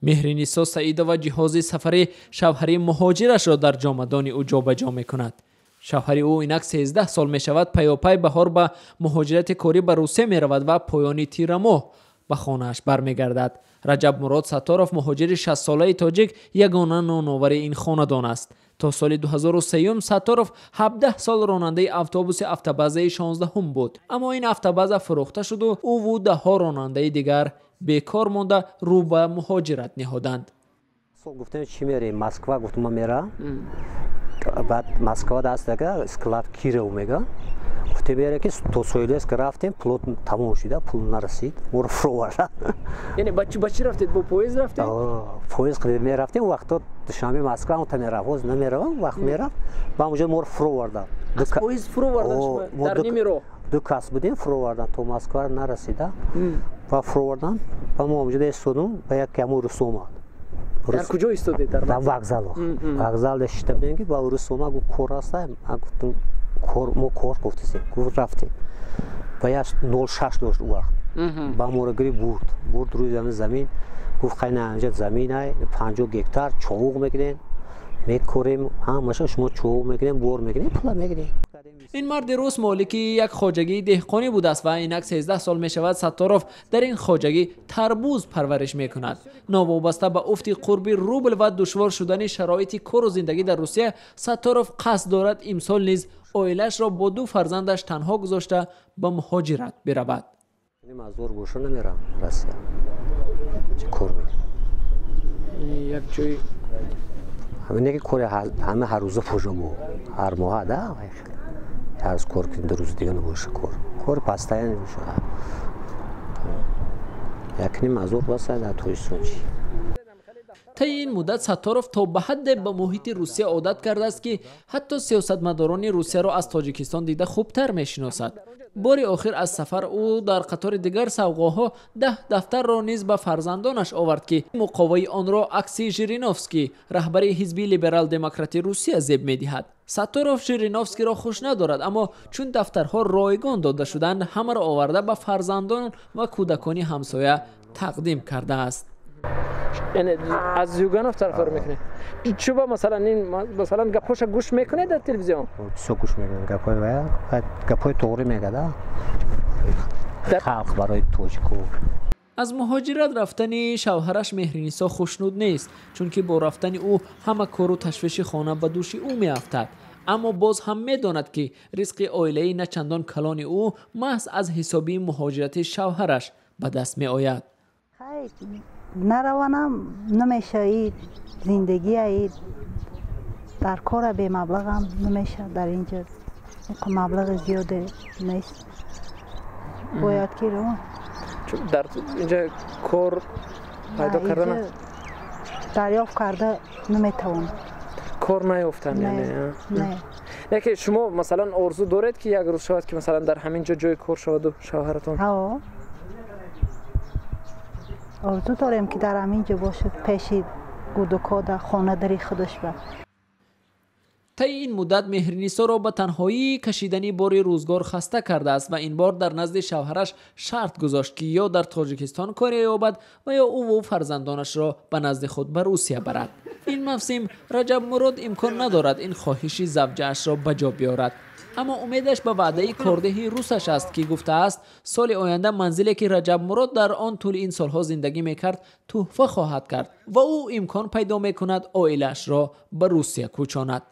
Меҳринисо Саидова ҷиҳози сафари шавҳари муҳоҷирашро дар ҷомадони ӯ ҷобаҷо мекунад. Шавҳари ӯ инак 13 сол мешавад паёпай баҳор ба муҳоҷирати корӣ ба Русия меравад ва поёни тирамоҳ ба хонааш бармегардад. Раҷабмурод Сатторов, муҳоҷири 60-солаи тоҷик, ягона ноновари ин хонадон аст. То соли 2003 Сатторов 17 сол ронандаи автобуси автобазаи 16 буд. Аммо ин автобаза фурӯхта шуду ӯву даҳҳо ронандаи дигар бекор монда рӯ ба муҳоҷират ниҳоданд. Гуфтем, чӣ мерем Москва, гуфтум, ма мерам. Баъд Москва дастага склад Киров мега. Гуфтем, мерем, ки то Соль-Илецк рафтем, пулот тамом шуда, пул нарасид, моро фуроварда. Яъне ба чӣ рафтед? Бо поезд рафтед? Поезд мерафтем, вақто Душанбе Москва онта мерафт, ҳозир намеравам, вақт мерафт, ба онҷо моро фуроварда. Аз поезд фуровардан дар ними роҳ? Ду кас будем, фуровардан, то Москва нарасида ва фуровардан. Ба мо онҷо истодум, ба як ҳамун рус омад. Дар куҷо истодед? Дар вокзал. Вокзал шита будем, ки ба рус омад, гуфт, кор аста. Ман гуфтум, кор, мо кор гуфтесем. Гуфт, рафтем. Ба як 06 дошт ӯ вақт. Ба моро гирифт, бурд рӯи замин. Гуфт, хайна, инҷа замин ай, 50 гектар човуқ мекунем, мекорем, ҳамаша шумо човуқ мекунем, бор мекунем, пула мегирем. Ин марди рус молики як хоҷагии деҳқонӣ будааст ва инак 13 сол мешавад, Сатторов дар ин хоҷагӣ тарбуз парвариш мекунад. Новобаста ба уфти қурби рубл ва душвор шудани шароити кору зиндагӣ дар Русия, Сатторов қасд дорад имсол низ оилаашро бо ду фарзандаш танҳо гузошта ба муҳоҷират биравад. Мазор боша, намерам Россия. Чӣ кор мекунам? Як ҷои ҳамине ки кори ҳама ҳар рӯза боша, мо ҳар моҳа да ҳар рӯз кор кунем, 2 рӯз дига набоша кор. Кор постоянно боша. Якним ҳазор баса дар Тоҷикистон чӣ? Таи ин муддат Сатторов то ба ҳадде ба муҳити Русия одат кардааст, ки ҳатто сиёсатмадорони Русияро аз Тоҷикистон дида хубтар мешиносад. Бори охир аз сафар ӯ дар қатори дигар савғоҳо 10 дафтарро низ ба фарзандонаш овард, ки муқоваи онро акси Жириновский, раҳбари ҳизби либерал-демократи Русия, зеб медиҳад. Сатторов Жириновскийро хуш надорад, аммо чун дафтарҳо ройгон дода шуданд, ҳамаро оварда ба фарзандон ва кӯдакони ҳамсоя тақдим кардааст. Яъне аз Зюганов тарафдорӣ мекунед? Чӯба масалан, ин масалан гапҳоша гӯш мекунед дар телевизион? Бисёр гӯш мекунем гапҳои вая, гапҳои тоғрӣ мегада халқ барои тоҷику. Аз муҳоҷират рафтани шавҳараш Меҳринисо хушнуд нест, чунки бо рафтани ӯ ҳама кору ташвиши хона ба дӯши ӯ меафтад. Аммо боз ҳам медонад, ки ризқи оилаи на чандон калони ӯ маҳз аз ҳисоби муҳоҷирати шавҳараш ба даст меояд. Нараванам намеша, и зиндагия и дар кора бемаблағам намеша. Дар инҷа маблағи зиёде нест, бояд ки равам. Дар инҷа кор пайдо кардан дарёфт карда наметавонам. Кор наёфтан яъне? Не. Не ки шумо масалан орзу доред, ки як рӯз шавад, ки масалан дар ҳамин ҷо ҷои кор шаваду шавҳаратон? Орзу дорем, ки дар ҳамин ҷо бошад, пеши гудукода хона дари худаш ба. Таи ин муддат Меҳринисоро ба танҳоӣ кашидани бори рӯзгор хаста кардааст ва ин бор дар назди шавҳараш шарт гузошт, ки ё дар Тоҷикистон коре ёбад ва ё ӯву фарзандонашро ба назди худ ба Русия барад. Ин мавсим Раҷабмурод имкон надорад ин хоҳиши завҷаашро ба ҷо биёрад, аммо умедаш ба ваъдаи кордеҳи русаш аст, ки гуфтааст, соли оянда манзиле, ки Раҷабмурод дар он тӯли ин солҳо зиндагӣ мекард, тӯҳфа хоҳад кард ва ӯ имкон пайдо мекунад оилаашро ба Русия кӯчонад.